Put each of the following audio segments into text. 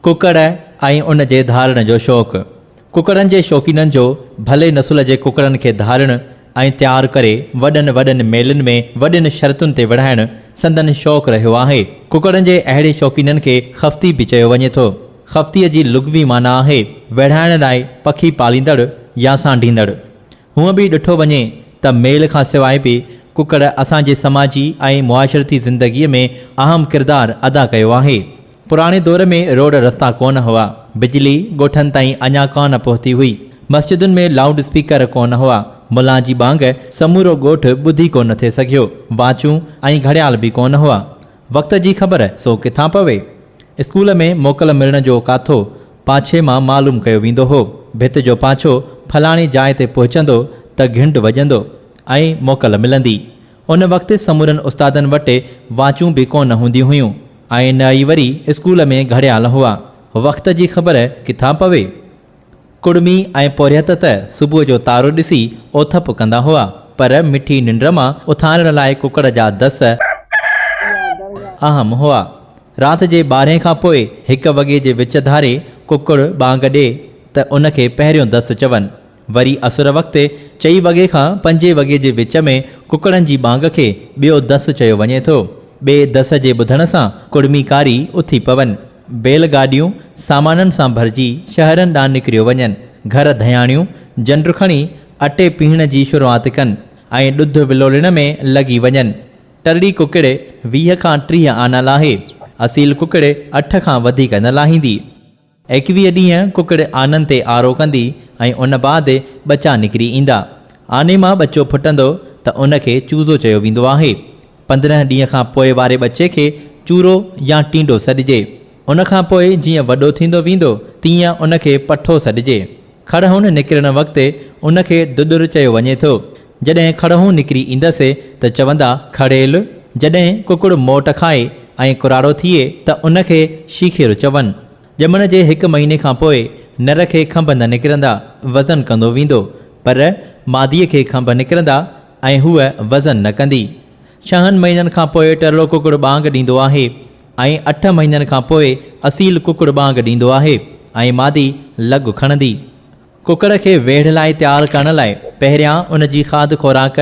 ڪڪڙ ۽ ان جي ڌارڻ جو شوق. ڪڪڙن جي شوقينن جو ڀلي نسل جي ڪڪڙن کي ڌارڻ ۽ تيار ڪري وڏن وڏن ميلن ۾ وڏين شرطن تي وڙهائڻ سندن شوق رهيو آهي. ڪڪڙن جي اهڙي شوقينن کي خفتي به چيو وڃي ٿو. خفتيء جي لغوي معنيٰ آهي ويڙهائڻ لاء پکي پاليندڙ يا سانڍيندڙ. هونء به ڏٺو وڃي ته ميل کان سواء به ڪڪڙ اسان جي سماجي ۽ معاشرتي زندگيء ۾ اهم ڪردار ادا ڪيو آهي. پراڻي دور ۾ روڊ رستا ڪونه هئا. بجلي ڳوٺن تائين اڃا ڪانه پهتي هئي. مسجدن ۾ لائوڊ اسپيڪر ڪونه هئا. ملان جي ٻانگ سمورو ڳوٺ ٻڌي ڪونه ٿي سگهيو. واچون ۽ گهڙيال به ڪونه هئا. وقت جي خبر سو ڪٿان پوي؟ اسڪول ۾ موڪل ملڻ جو ڪاٿو پاڇي مان معلوم ڪيو ويندو هو. ڀت جو پاڇو فلاڻي جاء تي پهچندو ته گهنڊ وڄندو ۽ موڪل ملندي. ان وقت سمورن استادن وٽ واچون به ڪونه هونديون هيون ۽ نه ئي وري اسڪول ۾ گهڙيال هئا. وقت جي خبر ڪٿان پوي؟ ڪڙمي ۽ پورهيت ته صبح جو تارو ڏسي اوٿپ ڪندا هئا، پر مٺي ننڊ مان اٿارڻ لاء ڪڪڙ جا دس اهم هئا. رات جي ٻارهين کان پوء هڪ وڳي جي وچ ڌاري ڪڪڙ ٻانگ ڏي ته ان کي پهريون دس چون. وري اسر وقت چئي وڳي کان پنجين وڳي جي وچ ۾ ڪڪڙن جي ٻانگ کي ٻيو دس چيو وڃي ٿو. ٻئي دس جي ٻڌڻ سان ڪڙمي ڪاري اٿي پون. بيل گاڏيون سامانن سان ڀرجي شهرن ڏانهن نڪريو وڃن. گهر ڌياڻيون جنڊ کڻي اٽي پيهڻ جي شروعات ڪن ۽ ڏڌ ولوڙڻ ۾ لڳي وڃن. ٽرڙي ڪڪڙ 20 کان 30 آنا لاهي. اصيل ڪڪڙ اٺ کان وڌيڪ نه لاهيندي. 21 ڏينهن ڪڪڙ آنن تي آرو ڪندي ۽ ان بعد ٻچا نڪري ايندا. آني مان ٻچو ڦٽندو ته ان کي چوزو چيو ويندو آهي. 15 ڏينهن کان پوء واري ٻچي کي چورو يا ٽينڊو سڏجي. ان کان پوء جيئن وڏو ٿيندو ويندو تيئن ان کي پٺو سڏجي. کڙهون نڪرڻ وقت ان کي دڏر چيو وڃي ٿو. جڏهن کڙهون نڪري ايندس ته چوندا کڙيل. جڏهن ڪڪڙ موٽ کائي ۽ ڪراڙو ٿئي ته ان کي شيخيرو چون. ڄمڻ جي هڪ مهيني کان پوء نر کي کنڀ نه نڪرندا، وزن ڪندو ويندو، پر ماديء کي کنڀ نڪرندا ۽ هوء وزن نه ڪندي. ڇهن مهينن کان پوء ٽرڙو ڪڪڙ ٻانگ ڏيندو آهي ۽ اٺ مهينن کان پوء اصيل ڪڪڙ ٻانگ ڏيندو آهي ۽ مادي لڳ کڻندي. ڪڪڙ کي ويڙهه لاء تيار ڪرڻ لاء پهريان ان جي کاڌ خوراڪ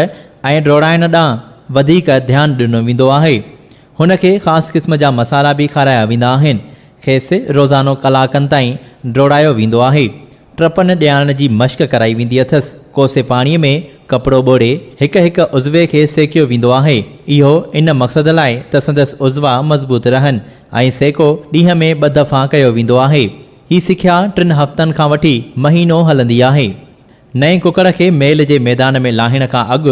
۽ ڊوڙائڻ ڏانهن وڌيڪ ڌيان ڏنو ويندو آهي. هن کي خاص قسم جا مصالحا به کارايا ويندا آهن. کيس روزانو ڪلاڪن تائين ڊوڙايو ويندو آهي. ٽپن ڏيارڻ جي مشق ڪرائي ويندي اٿس. ڪوسي پاڻيء ۾ ڪپڙو ٻوڙي هڪ هڪ عضوي کي سيڪيو ويندو آهي. اهو ان مقصد لاء ته سندس عضوا مضبوط رهن ۽ سيڪو ڏينهن ۾ ٻه دفعا ڪيو ويندو آهي. هي سکيا ٽن هفتن کان وٺي مهينو هلندي آهي. نئين ڪڪڙ کي ميل جي ميدان ۾ لاهڻ کان اڳ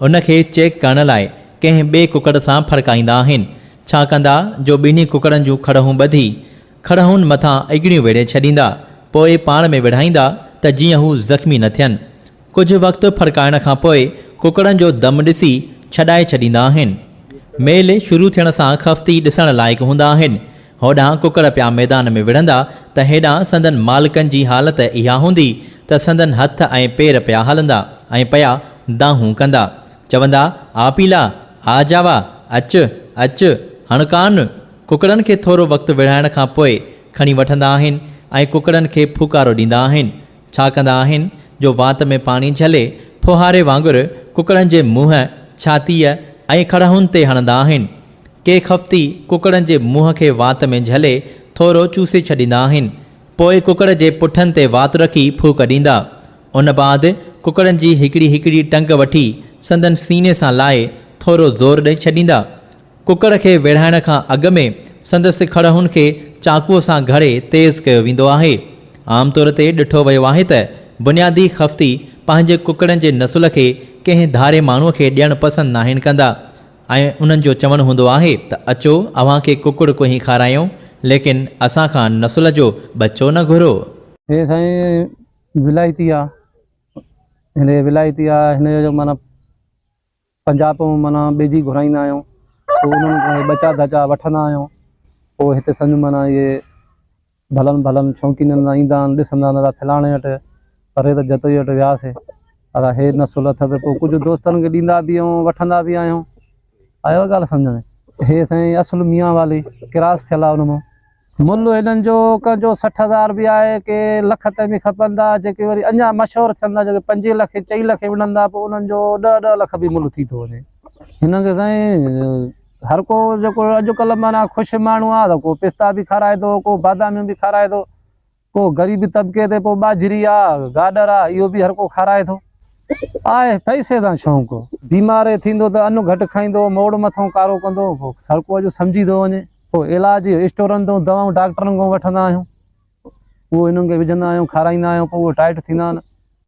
ان کي چيڪ ڪرڻ لاء ڪنهن ٻئي ڪڪڙ سان ڦڙڪائيندا آهن. ڇا ڪندا جو ٻنهي ڪڪڙن جون کڙهون ٻڌي کڙهون مٿان اڳڙيون ويڙهي ڇڏيندا، پوء پاڻ ۾ وڙهائيندا ته جيئن هو زخمي نه ٿين. ڪجهه وقت ڦڙڪائڻ کان پوء ڪڪڙن جو دم ڏسي ڇڏائي ڇڏيندا آهن. ميل شروع ٿيڻ سان خفتي ڏسڻ لائق هوندا آهن. هوڏانهن ڪڪڙ پيا ميدان ۾ وڙهندا ته هيڏانهن سندن مالڪن جي حالت اها هوندي ته سندن هٿ ۽ پير پيا هلندا ۽ پيا دانهون ڪندا. چوندا، آ پيلا! آ جاوا! اچ! اچ! هڻ ڪان! ڪڪڙن کي ٿورو وقت وڙهائڻ کان پوء کڻي وٺندا آهن ۽ ڪڪڙن کي ڦوڪارو ڏيندا آهن. ڇا ڪندا آهن جو وات ۾ پاڻي جهلي ڦوهاري وانگر ڪڪڙن جي منهن، ڇاتيء ۽ کڙهن تي هڻندا آهن. ڪي خفتي ڪڪڙن جي منهن کي وات ۾ جهلي ٿورو چوسي ڇڏيندا آهن. پوء ڪڪڙ جي پٺن تي وات رکي ڦوڪ ڏيندا. ان بعد ڪڪڙن جي هڪڙي هڪڙي ٽنگ وٺي سندن سيني سان لائي ٿورو زور ڏئي ڇڏيندا. ڪڪڙ کي ويڙهائڻ کان اڳ ۾ سندس کڙهن کي چاقوء سان گهڙي تيز ڪيو ويندو آهي. عام طور تي ڏٺو ويو آهي ته بنيادي خفتي پنهنجي ڪڪڙن جي نسل کي ڪنهن ڌاري ماڻهوء کي ڏيڻ پسند ناهن ڪندا ۽ انهن جو چوڻ هوندو آهي ته اچو اوهان کي ڪڪڙ ڪوهي کارايون ليڪن اسان کان نسل جو ٻچو نه گهرو. هي سائين ولايتي آ هن کي ولايتي آ هن جو معنيٰ پنجاب مان معنيٰ ٻيجي گهرائيندا آهيون پوء انهن کان ٻچا ڌچا وٺندا آهيون پوء هتي سمجهه معنيٰ اهي ڀلن ڀلن شوقينن سان ايندا آهن ڏسندا آهن ادا فلاڻي وٽ پري ته جتوئي وٽ وياسي ادا هي نسل اٿس پوء ڪجهه دوستن کي ڏيندا به آهيون وٺندا به آهيون آيو ڳالهه سمجهه ۾ هي سائين اصل ميان والي ڪراس ٿيل آهي ان مان. ملهه هنن جو ڪنهن جو 60 هزار به آهي، ڪي لک تائين به کپن ٿا، جيڪي وري اڃا مشهور ٿين ٿا، جيڪي پنجين لکين چئين لکين وڙهن ٿا، پوء انهن جو ڏهه ڏهه لک به ملهه ٿي ٿو وڃي. هنن کي سائين هر ڪو جيڪو اڄڪلهه معنيٰ خوش ماڻهو آهي ته ڪو پستا به کارائي ٿو، ڪو باداميون به کارائي ٿو، ڪو غريب طبقي تي پوء ٻاجهري آ، گاڏر آ، اهو به هر ڪو کارائي ٿو. آهي پئسي تان شونق. بيمار ٿيندو ته ان گهٽ کائيندو، موڙ مٿئون ڪارو ڪندو، پوء هر ڪو اڄ سمجهي ٿو وڃي. پوء علاج اسٽورن تان دوائون ڊاڪٽرن کان وٺندا آهيون، اهو هنن کي وجهندا آهيون، کارائيندا آهيون، پوء اهي ٽائيٽ ٿيندا آهن.